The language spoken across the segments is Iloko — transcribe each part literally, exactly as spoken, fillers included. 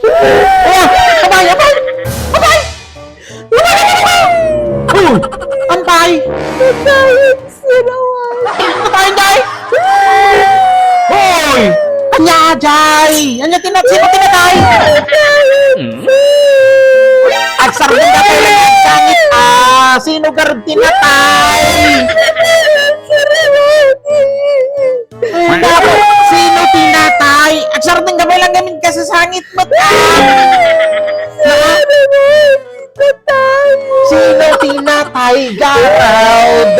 Ah! Apay! Apay! Apay! Uy! Apay! Patay, sir, awan. Patay, day! Hoy! Ania, day? Ania tinat-, sino tinatay? Agsardeng ka pay lang agsangit, ah, sino garud tinatay? Sir, awan. Ay, naku, sino tinatay? Agsardeng ka pay lang amin kasasangit met, ah. Sir, awan. Patay! Sino tinatay, garud?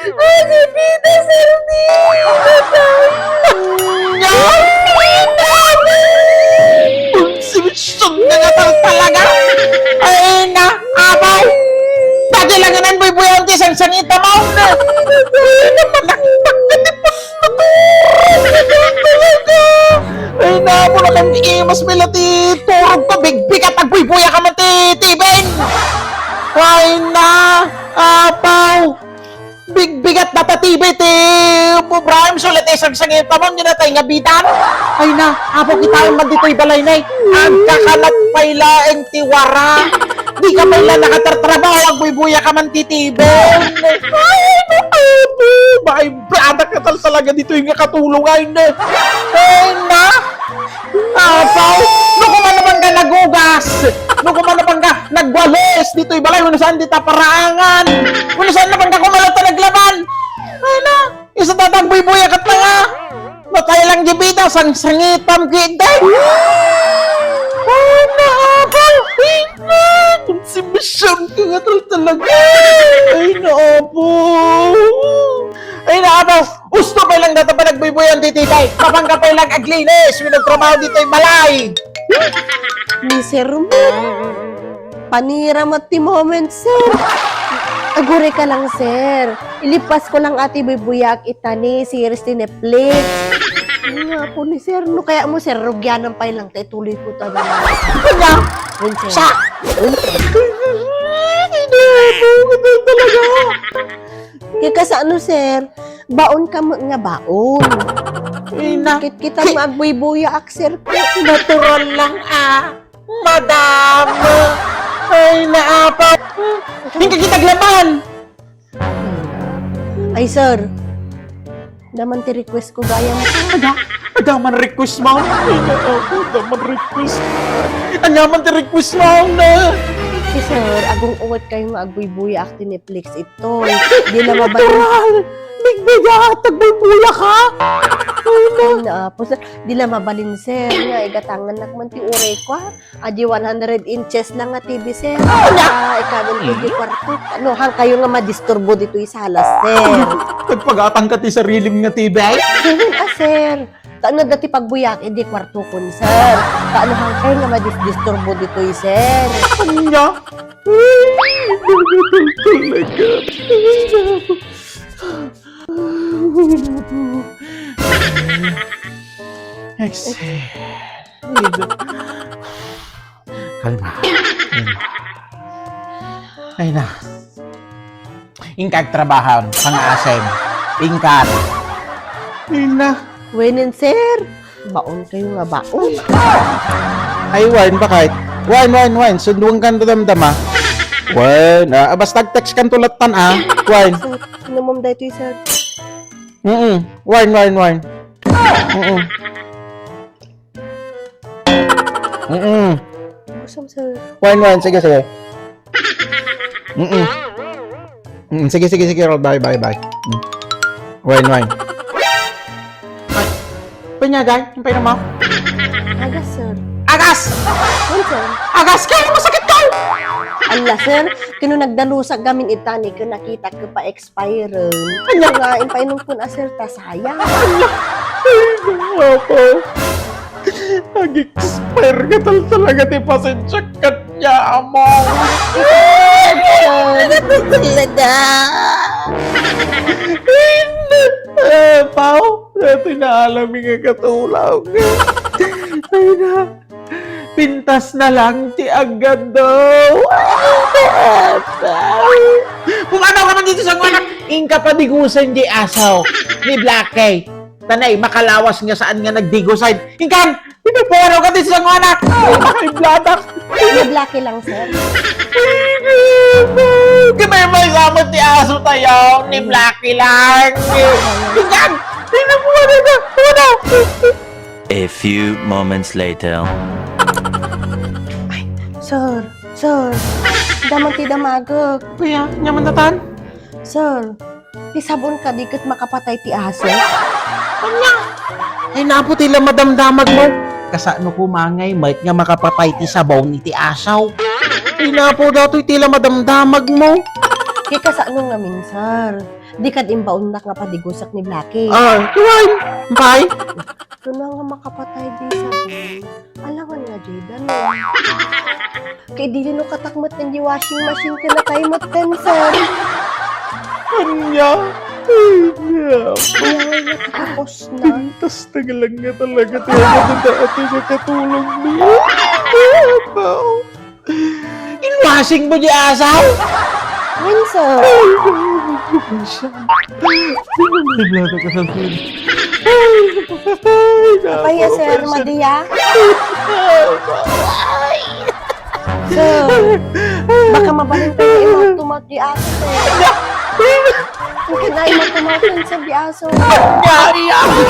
Ay, si Pita, sir, ni! Patay! Nya? Pita! Konsumisyon na nga tal-, talaga! Ay, na, apaw! Dati lang nga nanbuybuyaw ti sangsangitam, aw na! Ay, na, manaktak ka, ti Ay, na, mula kan imas mila ti turog ko, bigbigat, agbuybuya ka man ti T V. Ay, na, apaw. Bigbigat data T V ti Prime, sulit ti sangsangitam, di na tayo nga bidan. Ay, na, apaw, kitaem man ditoy balay, nay. Agkakanat pay laeng ti wara. Di ka pay la nakatartrabaho, agbuybuya ka man ti T V. Ay, apaw, baay Brada ka tal-, talaga ditoy nga katulong, ay, ne. Ay, na! Apaw! No, kuman naman ka nagugas! No, kuman naman ka nagwalis ditoy balay, wenno saan dita paraangan? Wenno saan naman ka kumalata naglaban? Ay, na! Isu data agbuybuya ket nga! Natay lang di bida, sangsangitam, gid, ay! Ay, na, apaw! Ay, na! Konsumisyon ka nga tal-, talaga! Ay, na, apaw! Ay, na, apaw! Usto pay lang data panagbuybuyan ti T V. Mapan ka pay lang aglinis, wenno agtrabaho ditoy balay. Ni Sir mo. Panira mo ti moment, sir. Aguri ka lang, sir. Ilipas ko lang ati buybuyaak ita ni series ti Netflix. Nga po ni sir, no kaya mo, sir, rugianan pay lang tayo, tuloy ko ta naman. Kanya? Yun, sir. Sa? Yun, sir. Ay, na, apaw, talaga. Kaya kasano, sir? Baon ka mo nga baon. Ina. Kit-, kita mo agbuybuyaak, sir. Natural lang, ah. Madam. Ay, na, apaw. Hindi kita aglaban. Ay, sir. Daman ti request ko gayam. Ada, ada man request mo. Ay, na, apaw, ada man request. Ada man ti request mo, na. Si sir, agung-unget kayo nga agbuybuyaak ti Netflix ito. Di na mabalin. Natural! Bigbigat! Agbuybuya ka! Ay, na. Ay, na, apaw, sir. Di na mabalin, sir. Nga, igatangan nak man ti uray ko, ah. Adi one hundred inches lang nga T V, sir. Ano? Ah, ikaw, di kwarto. Ano, han kayo nga madisturbo ditoy sala, sir? Nagpagatang ka ti sarilim nga T V? Sir, ah, sir. Kaan nga dati pagbuyak, idi kwarto kun, sir. Kaano han kayo nga madisdisturbo ditoy, sir? Anya? Ay, talaga. Exhale. Kalma. Kalma. Ay na. Inka agtrabaho, pangasim. Inka. Ay na. Wenen, sir. Baon kayo nga baon. Ay, wine, bakit? Wine, wine, wine. Sunduan kan to damdama. Wine. Ah, basta text kan tulatan, ah. Wine. Sir, inomom daytoy, sir. Mm-mm. Wine, wine, wine. Mm-mm. Mm-mm. Gusto mo, sir? Wine, wine. Sige, sige. Mm-mm. Mm, sige, sige, sige, Rod. Bye, bye, bye. Mm. Wine, wine. Ay, panyagay, yung painom mo? Agas, sir. Agas! Yun, sir. Agas ka! Masakit ka! Ala, sir, kino nagdalusak gamin itani, kino nakita ko pa expired. Anya? Nga, impainom ko na, sir, ta sayang. Anya? Ay, nako. Nag-expire ka tal-, talaga ti pasensya kanya, amo. Talaga. Pau, dati naalami nga katulong. Ay na, pintas na lang ti agado. Pumanaw ka man dito sa kuwanak. Inka padigusan di asaw ni Blackie. Tanay, makalawas nga saan nga nagdigoside. Inkan, pinupuro ka ti sango, anak. Ay, makaiblada. Ni Blacky lang, sir. Kaya may, may samot ti aso tayo, ni Blacky lang. Inkan, pinupuro ka. Ano? A few moments later. Sir, sir, damag ti damagek. Kaya, nyaman tatan? Sir, ti sabon kadi ket makapatay ti aso? Ay, napo ti la madamdamag mo. Kasano ko mangay, mayat nga makapatay ti sabaw ni ti asaw. Ay, napo datoy ti la madamdamag mo. Kikasano ngamin, sir? Di kad imbaonnak nga padigusek ni Blacky. Ah, kuwan. Bye. Kuna nga makapatay di sabaw. Alangan nga dida, no? Kay dili no katak met indi washing machine ken natay met ten, sir. Anya? Kaya nga nakakapos na. Pintas na lang nga talaga tayo nga dati nga katulog niya. Inwasing mo di asaw? When, sir? Siya. Pinulibla na ka sa akin. Kapaya, sir, madiya? Sir, baka mabalin ka na imagtumat di aso, sir. Ang kinain magtumat, sir, di aso. Yari ako!